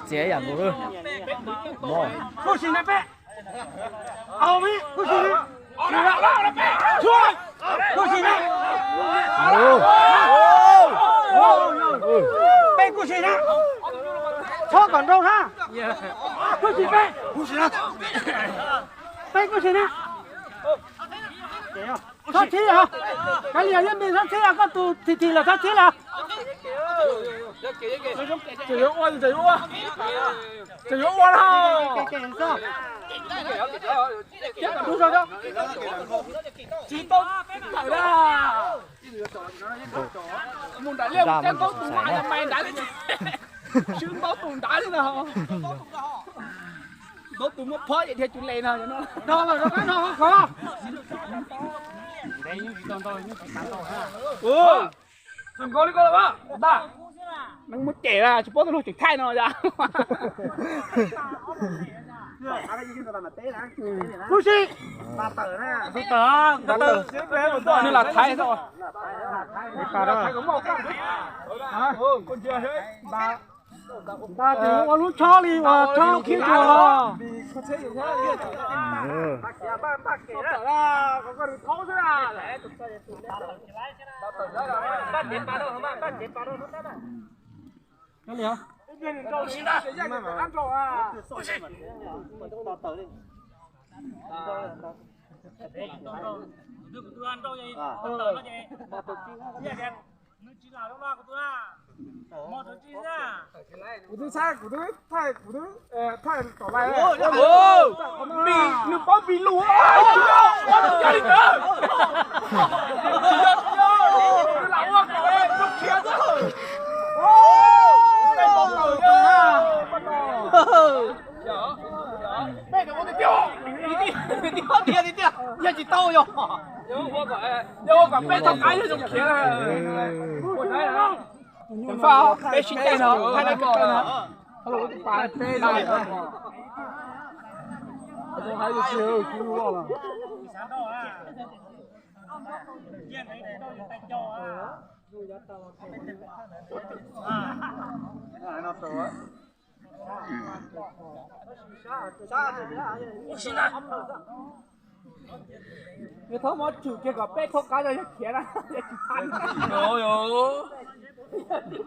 Txiav yam nkaus lawm. Kuj sim na peb. Au, kuj sim na. Kuj sim na. Peb kuj sim na. Txhob kom nrau na. Kuj sim peb. Peb kuj sim na. Txhob txhib os. Kav liam yeej npis txhob txhib os, koj tus thim thim lawm txhob txhib los. Tseem yuav ua, tseem yuav ua, tseem yuav ua no. Tsis tau tawm na. Mus nram liaj mus teb ntaub tus nrad, ntaub tus nrad li no. Ntaub tus muaj phob ces dhia cus les no. No los rov qab no qhov. Txog nkaus li ko los, neeg muaj cem tsis paub tus luag tseem thaij no yom. Kuj sim. Nws lam thaiv. Npaj ces ua lub tshob li uas tshob khib khuas los. Kuv twb txhab, kuv twb thaij, kuv twb thaij tom lais. Nws paub npis lus. Peb ua tiag tiag, yog tsis tau yog, yog ua kom peb tau qaib yog zoo khiav. Peb sib caij no, thaij no, thaij no. Nws thov mov tsum kiag kom peb thaub qaib no yog khiav na, yog tsis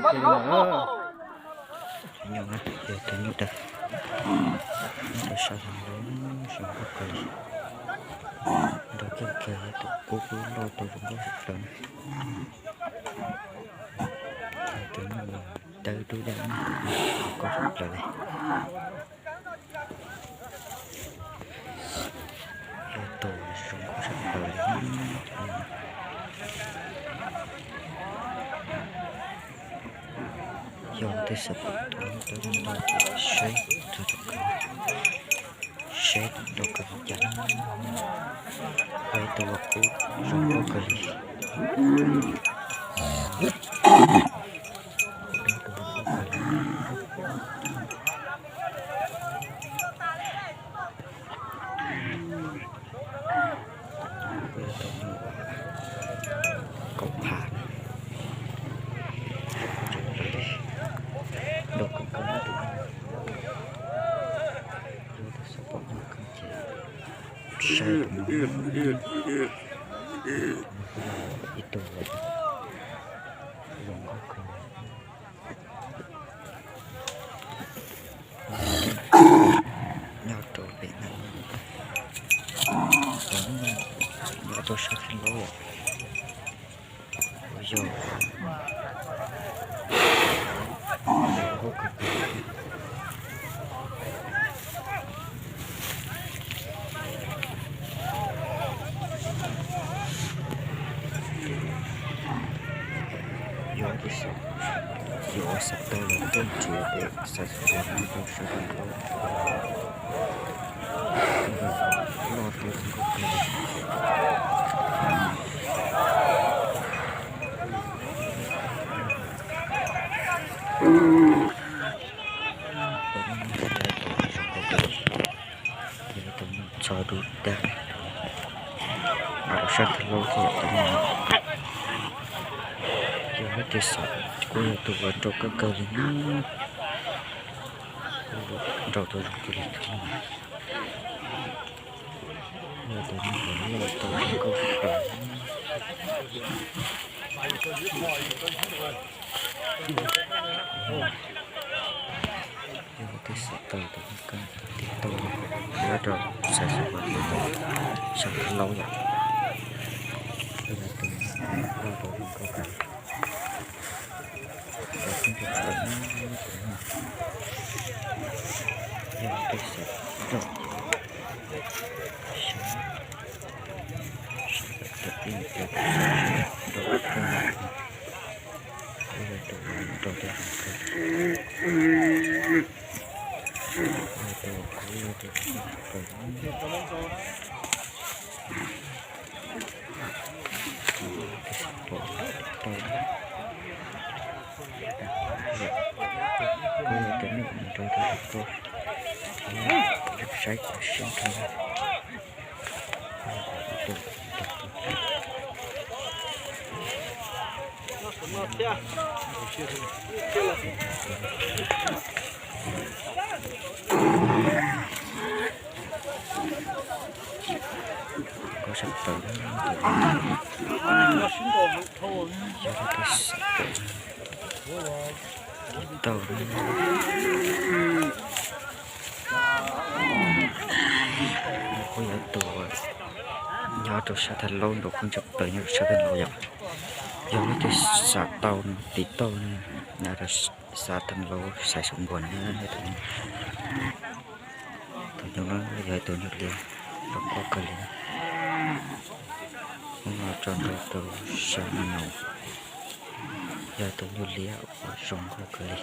tau. Nyob na, yog tus nyuj dawb, nyuj dawb sab heev, zoo nkauj kawg li. Nrau kiag kiag tus kub kub loj tus zoo nkauj sawv plaws na. Tus nyuj dawb dub dawb na, zoo nkauj sawv plaws li. Yog tus zoo nkauj sawv plaws li. Yog tej xav pom tus nyuj dawb ntau ces saib txog tom kawg, saib nrau kawg li cas na. Ua ib tug los kub zoo nkauj kawg li. Kaum phav, nrau kawg kawg na tus no. Yog tus xav pom nrau kawg ces saib tus no. Ib tug zoo nkauj kawg. Nyob rau pem no, nyob rau sab Thaib Laub yom. Yog Yog tus xav, yog xav tau los tuaj nrhiav pem xav tau no rau sab Thaib Laub. Loj thiab zoo nkauj kawg. Tus no yog tus zoo nkauj kawg, yog tus nyuj txho dub tag, mas rau sab thaj laub thiab tus no. Yog leej twg xav kuj yog tus uas rau kawg kawg li na, kuj nrau tau zoo kawg li tus no. Yog tus nyuj uas loj tau zoo nkauj kawg. Yog leej twg xav tau tus no koj tiv tauj nyob rau xav xav tus no sab thaj laub yom. Yog tus no loj tau zoo nkauj kawg. Yog leej twg xav tau, sab tau ib tus rau tus no, yog tus rau tus no kawg, yog tus kuv yog tus no kawg. Tus xav pom tau, kuv yog tus nyuj uas rau tus no kawg, saib kuv siab nrho. Koj sab plaws, yog leej twg xav tau, tiv tauj. Kuj yog tus nyob rau sab thaj laub nrog koj sab plaws nyob rau sab thaj laub yom. Yog leej twg xav tau tiv tauj, xav thaj laub xaiv xub npuas na. Tus nyuj no yog tus nyuj liab zoo nkauj kawg li. Muab tso nrog rau sab no, yog tus nyuj liab uas zoo nkauj kawg li.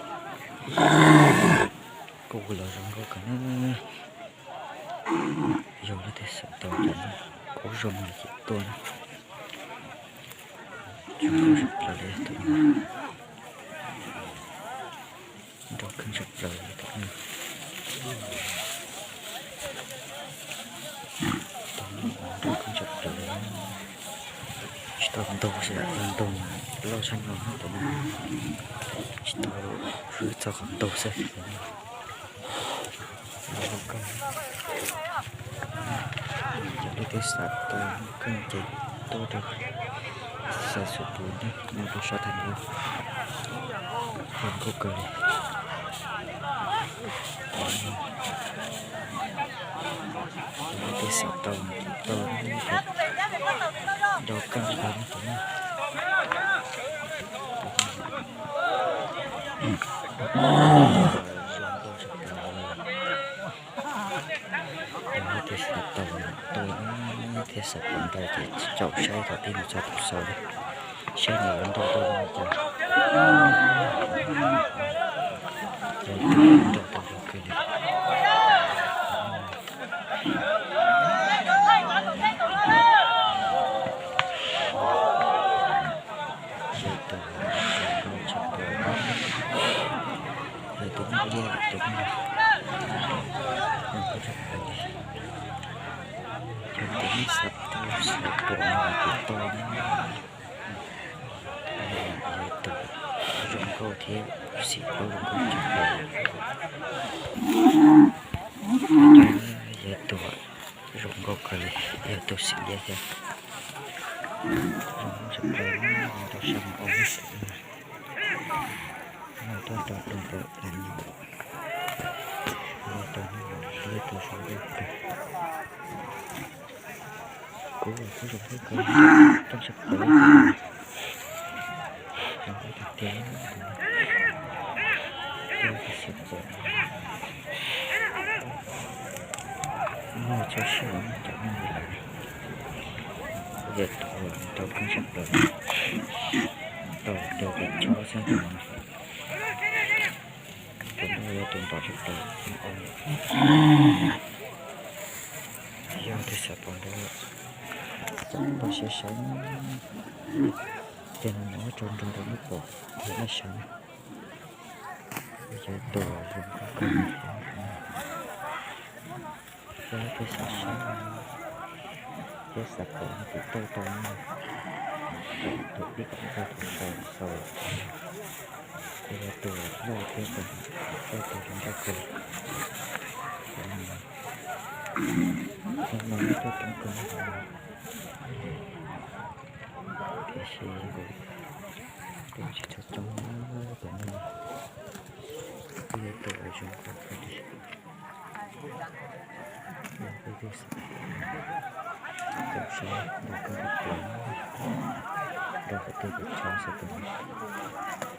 Kuj los zoo nkauj kawg na. Yog leej twg xav tau cov no kuj zoo li ces tuaj na. Zoo nkauj sab plaws li tus no. Nrog kheej sab plaws li tus no. Tus no nrog kheej sab plaws li. Tsis tau ntug xwb, ntug mas loj sab no tus no. Tsis tau hwb txog qhov ntug xwb. Yog leej twg xav tau koj ces tuaj rau xav xub npuas na, nyob rau sab thaj laub, zoo nkauj kawg li. Yog leej twg xav tau, tau nrog koj nrog tus no. Zoo nkauj sab plaws. Yog leej twg xav tau tuaj, thiab xav pom nrau ces caum saib thaum pib mus txog thaum xaus li, saib nws yuav nrau tau li cas. Yog leej twg nrau tau zoo kawg li. Yog tus zoo nkauj tshaj plaws, yog tus nyuj liab tus no, zoo nkauj tshaj plaws li. Yog tus nej xav tau xav pom no tiv tauj na. Yog tus zoo nkauj thiab xim paub zoo nkauj tshaj plaws. Yog tus zoo nkauj kawg li, yog tus xim liab thiab. Zoo nkauj tshaj plaws, tau sab mus ua ib sim no tuaj tau tau tau nyuj, tau nyuj liab tau zoo nkauj kawg. Kuv kuj zoo nkauj kawg, tau sab plaws, zoo nkauj tiag tiag. Yog tus xim pom, muaj txoj sia cov nyuj lawm, yog tus tau kheej sab plaws, tau tau pes tsawg xwb no. Tus no yog tus nrov tshaj plaws. Yog tus xav pom nrau, npaj siab saib, ces no mus tso nrog rau nej pom thiab nej saib na. Yog tus zoo nkauj kawg, peb xav saib, peb xav pom tus tauj tau no, tus pib kom tau tus sau sau, yog tus loj thiab tus, tus zoo nkauj kawg, tus no tuaj coob kawg, tiam sis kuv tsis tshua coob cov no, twb yog tus zoo nkauj kawg, peb twb xav kom saib tus kawg nkaus, rau qhov tias kuv tshua xav tus no.